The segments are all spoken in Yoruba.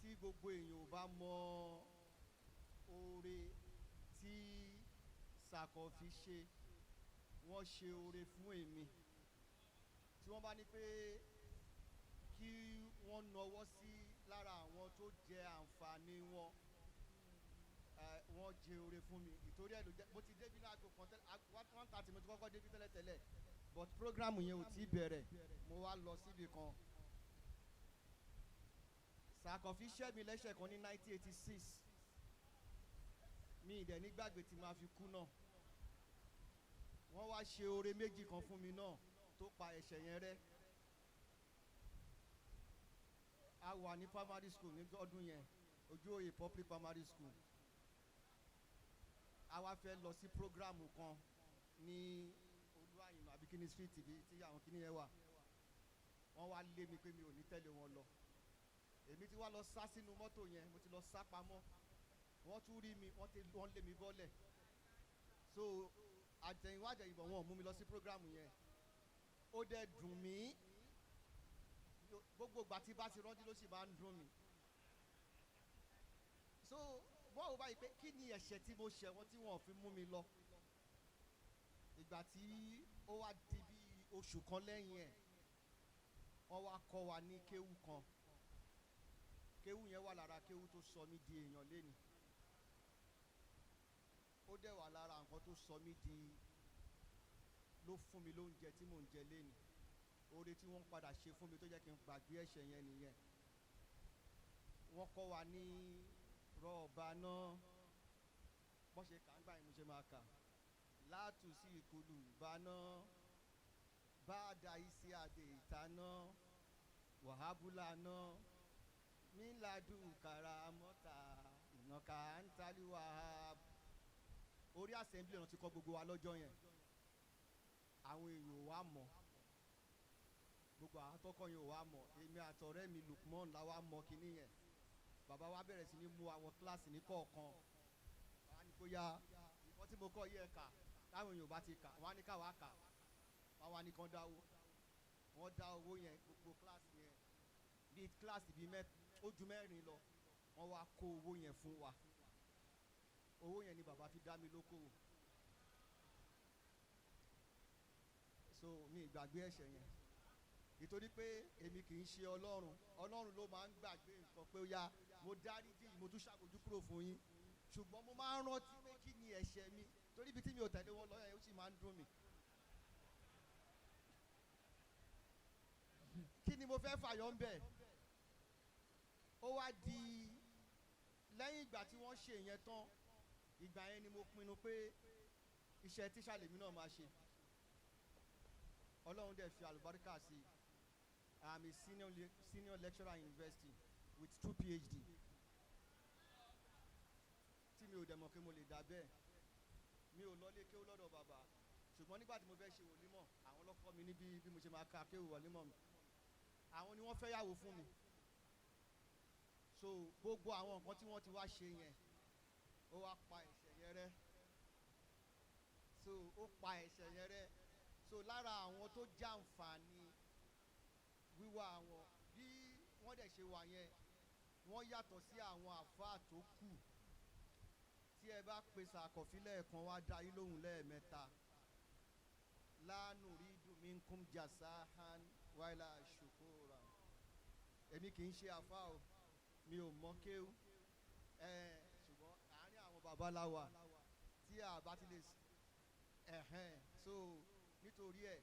Tí gbogbo èèyàn ò bá mọ oore tí Sàkọ̀fí ṣe, wọ́n ṣe oore fún èmi. Tí wọ́n bá ní pé kí wọ́n nawọ́ sí lára àwọn tó jẹ àǹfààní wọn, wọ́n jẹ oore fún mi. Ìtorí ẹ̀ ló jẹ́ mo ti débi láago kan tẹ́lẹ̀, 1:30 mo ti kọ́kọ́ débi tẹ́lẹ̀tẹ́lẹ̀, but program yẹn ò tí bẹ̀rẹ̀, mo wá lọ síbi kan. Sàkọ̀fí ṣẹ́ mi lẹ́sẹ̀ kan ní 1986. Mi ì dẹ̀ nígbàgbé tí màá fi kú náà. Wọ́n wá ṣe oore méjì kan fún mi náà tó pa ẹ̀ṣẹ̀ yẹn rẹ́. A wà ní primary school ní ọdún yẹn, Ojú-Òye public primary school. A wá fẹ́ lọ sí programu kan ní Olúwàyìnà àbí kíní street bí tí àwọn kíní yẹn wà. Wọ́n wá lé mi pé mi ò ní tẹ̀lé wọn lọ. Èmi ti wá lọ sá sínú mọ́tò yẹn, mo ti lọ sá pamọ́. Wọ́n tún rí mi, wọ́n lé mi bọ́lẹ̀. So àtẹ̀yìnwá àtẹ̀yìnbọ̀ wọn ò mú mi lọ sí programu yẹn. Ó dẹ̀ dùn mí. Gbogbo ìgbà tí bá ti rántí ló sì máa ń dùn mí. So wọ́n ò báyìí pé kí ni ẹ̀ṣẹ̀ tí mo ṣẹ̀ wọ́n tí wọ́n fi mú mi lọ. Ìgbà tí ó wá di bí oṣù kan lẹ́yìn ẹ̀, wọ́n wá kọ́ wa ní kéwú kan. Kéwú yẹn wà lára kéwú tó sọ mí di èèyàn lénìí. Ó dẹ̀ wà lára nǹkan tó sọ mí di, ló fún mi lóúnjẹ tí mò ń jẹ lénìí. Oore tí wọ́n padà ṣe fún mi tó jẹ́ kí n gbàgbé ẹ̀ṣẹ̀ yẹn nìyẹn. Wọ́n kọ́ wa ní rọ́ọ̀bà náà. Bọ́n ṣe kà ń gbà yín mo ṣe máa kà. Látù sí ìkulù bá náà. Bá a da isi àdè ìta náà. Wàhábùlà náà. Míládù kàrà mọ́ta. Ìnàkà ń taliwa. Orí assembly ọ̀nà ti kọ́ gbogbo wa lọ́jọ́ yẹn. Àwọn èèyàn ò wá mọ̀. Gbogbo àwọn atọ́kọ̀ yẹn ò wá mọ̀. Èmi àtọ̀rẹ́ mi Lukman la wá mọ̀ kíní yẹn. Bàbá wa bẹ̀rẹ̀ sí ní mú àwọn kíláàsì ní kọ̀ọ̀kan. Wọ́n á ní kó yá ìkọ́ tí mo kọ́ yẹ kà. Táwọn èèyàn ò bá ti kà, wọ́n á ní ká wá kà. Wọ́n wá ní kán dáwó. Wọ́n dá owó yẹn gbogbo kíláàsì yẹn. Bí kíláàsì bí ó ju mẹ́rin lọ. Wọ́n wá kó owó yẹn fún wa. Owó yẹn ni bàbá fi dá mi lókòwò. So mi gbàgbé ẹ̀ṣẹ̀ yẹn. Nítorí pé èmi kì í ṣe Ọlọ́run. Ọlọ́run ló máa ń gbàgbé nǹkan pé ó yá, mo dáríjì, mo tún ṣàbójú kúrò fún yín. Ṣùgbọ́n mo máa ń rántí pé kí ni ẹ̀ṣẹ̀ mi. Torí ibi tí mi ò tẹ̀lé wọn lọ yẹn, ó sì máa ń dùn mí. Kí ni mo fẹ́ fàyọ̀ ń bẹ̀? Ó wá di lẹ́yìn ìgbà tí wọ́n ṣe ìyẹn tán. Ìgbà yẹn ni mo pinnu pé iṣẹ́ tíṣà lèmi náà máa ṣe. Ọlọ́run dẹ̀ fi àlùbáríkà sí i. I am a senior lecturer in university with 2 PhD. Tí mi ò dẹ̀ mọ̀ pé mo lè dà bẹ́ẹ̀. Mi ò lọlé kéwú lọ́dọ̀ bàbá. Ṣùgbọ́n nígbà tí mo fẹ́ ṣe wòlímọ̀, àwọn ló kọ́ mi níbi bí mo ṣe máa ka kéwú wòlímọ̀ mi. Àwọn ni wọ́n fẹ́ yàwó fún mi. So gbogbo àwọn nǹkan tí wọ́n ti wá ṣe yẹn, ó wá pa ẹ̀ṣẹ̀ yẹn rẹ́. So ó pa ẹ̀ṣẹ̀ yẹn rẹ́. So lára àwọn tó jàǹfààní wíwá àwọn bí wọ́n dẹ̀ ṣe wà yẹn, wọ́n yàtọ̀ sí àwọn àfáà tó kù. Tí ẹ bá pe Sàkọ̀fí lẹ́ẹ̀kan wá dá yín lóhùn lẹ́ẹ̀mẹ́ta. Lánù rí dùnmí kún jàsáhán wáìlà ṣùkúrà. Èmi kì í ṣe àfáà o, mi ò mọ kéwú. Ṣùgbọ́n àárín àwọn babaláwa tí a bá ti lè ẹ̀hẹ́n. So nítorí ẹ̀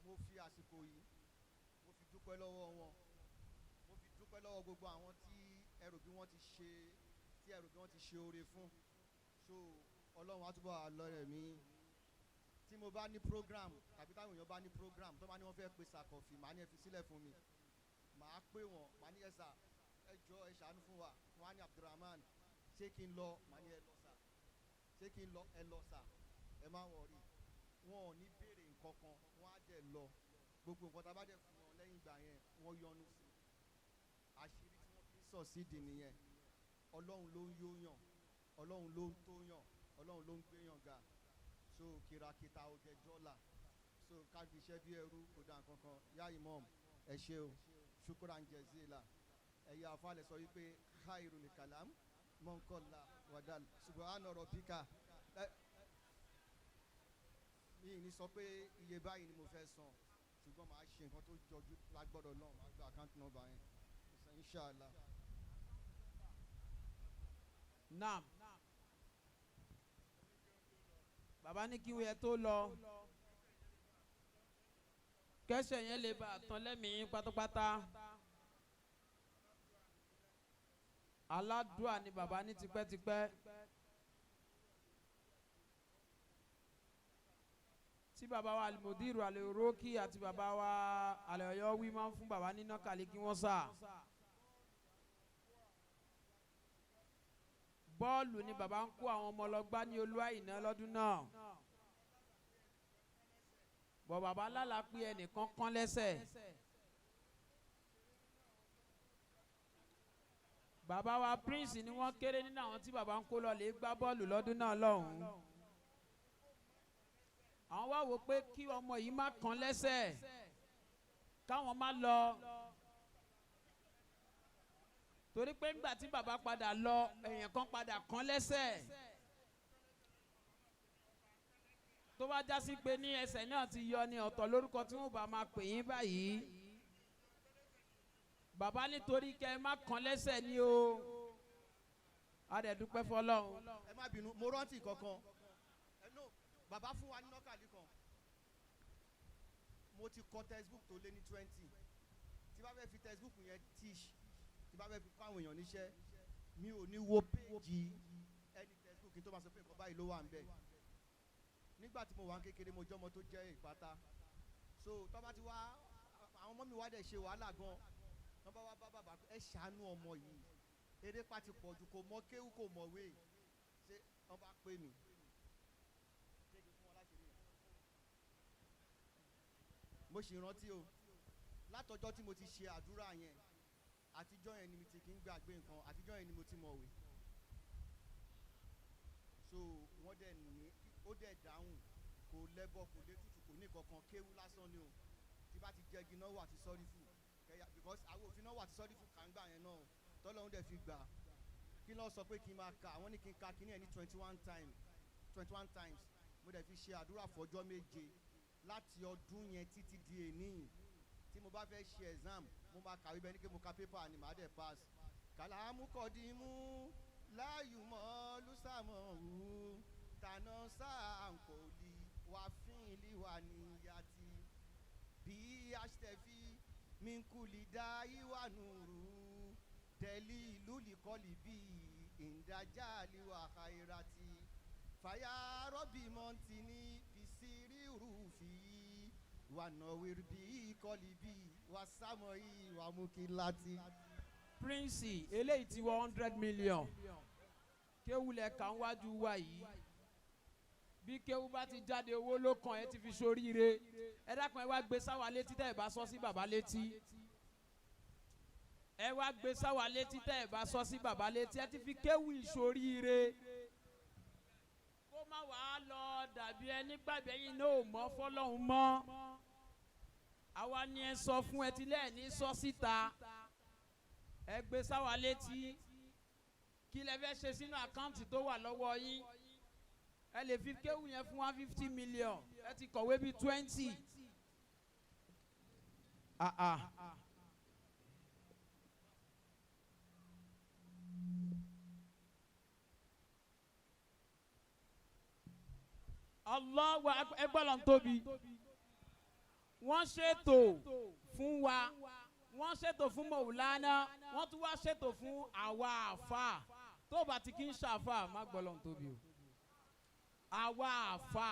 mo fi àsìkò yìí, mo fi dúpẹ́ lọ́wọ́ wọn. Mo fi dúpẹ́ lọ́wọ́ gbogbo àwọn tí ẹ rò bí wọ́n ti ṣe, tí ẹ rò bí wọ́n ti ṣe oore fún. So Ọlọ́run á túbọ̀ wá lọ́rẹ̀ mi. Tí mo bá ní program tàbí táwọn èèyàn bá ní program tó bá ní wọ́n fẹ́ pe Sàkọ̀fí, màá ní ẹ fi sílẹ̀ fún mi. Màá pè wọ́n, màá ní ẹ sà, ẹ jọ̀ọ́ ẹ ṣàánú fún wa. Wọ́n á ní Abdulrahman, ṣé kí n lọ? Màá ní ẹ lọ sà. Ṣé kí n lọ? Ẹ lọ sà. Ẹ má wọrí. Wọn ò ní béèrè nǹkan kan, wọ́n á dẹ̀ lọ. Gbogbo nǹkan tá a bá dẹ̀ fún wọn lẹ́yìn ìgbà yẹn, wọ́n yọ́nú sí i. Àṣírí tí wọ́n fi ń sọ̀ sídìí nìyẹn. Ọlọ́run ló ń yóyàn, Ọlọ́run ló ń tóyàn, Ọlọ́run ló ń gbéyàn ga. So kìràkìtà ò dẹ̀ dọ́là. So ká fi iṣẹ́ bí ẹrú kò dá nǹkan kan. Yá Imam, ẹ ṣé o. Shukran jazila. Ẹ̀yà àfàlẹ̀ sọ wípé khairul kalam mọ̀nkọ́lá wàdàl subhana rabbika. Mi ní sọ pé iye báyìí ni mo fẹ́ san, ṣùgbọ́n màá ṣe nǹkan tó jọjú lágbọ́dọ̀ náà, màá gba account number yẹn inshallah. Naam, bàbá ní kí wọ́n tó lọ kẹsẹ̀ yẹn lè bá tán lẹ́mìí pátápátá. Aládùá ni bàbá ní tipẹ́tipẹ́. Tí bàbá wa Almudiru Al-Uroki àti bàbá wa Al-Ọ̀yọ́ wí máa ń fún bàbá ní nákàlí kí wọ́n sà. Bọ́ọ̀lù ni bàbá ń kó àwọn ọmọ lọ gbá ní Olú Àìná lọ́dún náà. Bọ̀ bàbá lálàá pé ẹnìkan kán lẹ́sẹ̀. Bàbá wa Prince ni wọ́n kéré nínú àwọn tí bàbá ń kó lọ lè gbá bọ́ọ̀lù lọ́dún náà lọ́hùn-ún. Àwọn wá wò pé kí ọmọ yìí má kán lẹ́sẹ̀ káwọn má lọ, torí pé ńgbà tí bàbá padà lọ èèyàn kan padà kán lẹ́sẹ̀, tó bá já sí pé ní ẹsẹ̀ náà ti yọ ní ọ̀tọ̀ lórúkọ tí wọ́n bá máa pè yín báyìí. Bàbá nítorí kẹ́ ẹ má kán lẹ́sẹ̀ ni o, a dẹ̀ dúpẹ́ fọlọ́run. Ẹ má bínú, mo rántí kankan. Bàbá fún wa ní nọ́kàlí kan, mo ti kọ textbook tó lé ní 20. Tí bá fẹ́ fi textbook yẹn teach, tí bá fẹ́ fi kọ́ àwọn èèyàn níṣẹ́, mi ò ní wo péjì ẹni textbook kí n tó máa sọ pé nǹkan báyìí ló wà ń bẹ̀. Nígbà tí mo wà ń kékeré, mo jẹ́ ọmọ tó jẹ́ ìpátá, so tó bá ti wá àwọn ọmọ mi wá dẹ̀ ṣe wàhálà gan, wọ́n bá wá bá bàbá ẹ ṣàánú ọmọ yìí, eré pa ti pọ̀ jù, kò mọ kéwú kò mọ̀wé, ṣé wọ́n bá pè mí. Mo sì rántí o, látọjọ́ tí mo ti ṣe àdúrà yẹn, àtijọ́ yẹn ni mi ti kí ń gbàgbé nǹkan, àtijọ́ yẹn ni mo ti mọ̀wé. So wọ́n dẹ̀ ní ó dẹ̀ dáhùn, kò lẹ́bọ̀ kò létùtù kò ní kankan, kéwú lásán ni o. Tí bá ti jẹ́gi náà wà ti sọ́rífù kẹ́yà, because àwọn òfin náà wà ti sọ́rífù kàńgbà yẹn náà tọ́lọ́hún dẹ̀ fi gbà. Kí ló sọ pé kí n máa ka, àwọn ní kí n ka kíní ẹ̀ ní 21 times. Mo dẹ̀ fi ṣe àdúrà fọjọ́ méje láti ọdún yẹn títí di èní. Tí mo bá fẹ́ ṣe exam, mo máa kàwé bẹ́ẹ̀ ni kí mo ka paper ni màá dẹ̀ pass. Kàlámù kọ́dímù láàyò mọ́ lùsàmọ́ òwú tànà sáà nkòlì wà fíìlì wà níyàtì bí aṣtẹ̀fì minkuli dá ìwà nùrù tẹ̀lé ìlú lìkọ́lì bí ìdájàlì wà khairati fàyà rọ́bì mọ́ntìní bisiri rúfì wà nọ̀wìrì bí kọ́lì bí wà sámọ̀ yìí wà mú kí láti. Prince eléyìí ti wọ 100 million kéwulẹ̀ kà ń wájú wa yìí, bí kéwú bá ti jáde owó ló kàn ẹ́ ti fi ṣoríire. Ẹ dákun, ẹ wá gbé sáwa létí tẹ́ ẹ bá sọ sí bàbá létí, ẹ wá gbé sáwa létí tẹ́ ẹ bá sọ sí bàbá létí, ẹ ti fi kéwú ìṣoríire. Kó má wàá lọ dàbí ẹni gbàgbé yín náà ò mọ́ fọlọ́hún mọ́. Àwa ni ẹ sọ fún ẹ tilẹ̀ ní sọ síta, ẹ gbé sáwa létí. Kí lẹ fẹ́ ṣe sínú àkáǹtì tó wà lọ́wọ́ yín? Ẹ lè fi kéwù yẹn fún 150 million, ẹ ti kọ̀wé bíi 20. Allahu akbar, ẹ gbọ́dọ̀ ń tóbi. Wọ́n ṣètò fún wa, wọ́n ṣètò fún Mọ̀wúlánà, wọ́n tún wá ṣètò fún àwa àfà. Tó bá ti kí ń ṣàfà, má gbọ́dọ̀ ń tóbi o. Àwa àfà.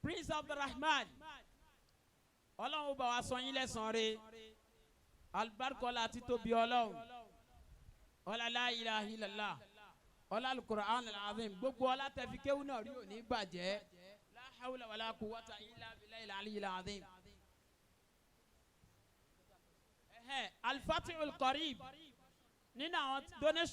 Prince Abdulrahman, Ọlọ́run ó bá wa sọ yín lẹ́sàn-án re, alibarikọ́lá àti tóbi Ọlọ́run, ọlá la ilaha illallah, ọlá alukur'an alazim, gbogbo ọlá tẹ̀fi kéwú náà rí òní bàjẹ́. La hawla wala quwwata illa billahil aliyyil azim. Al-Fatihul Qarib nínú àwọn donation.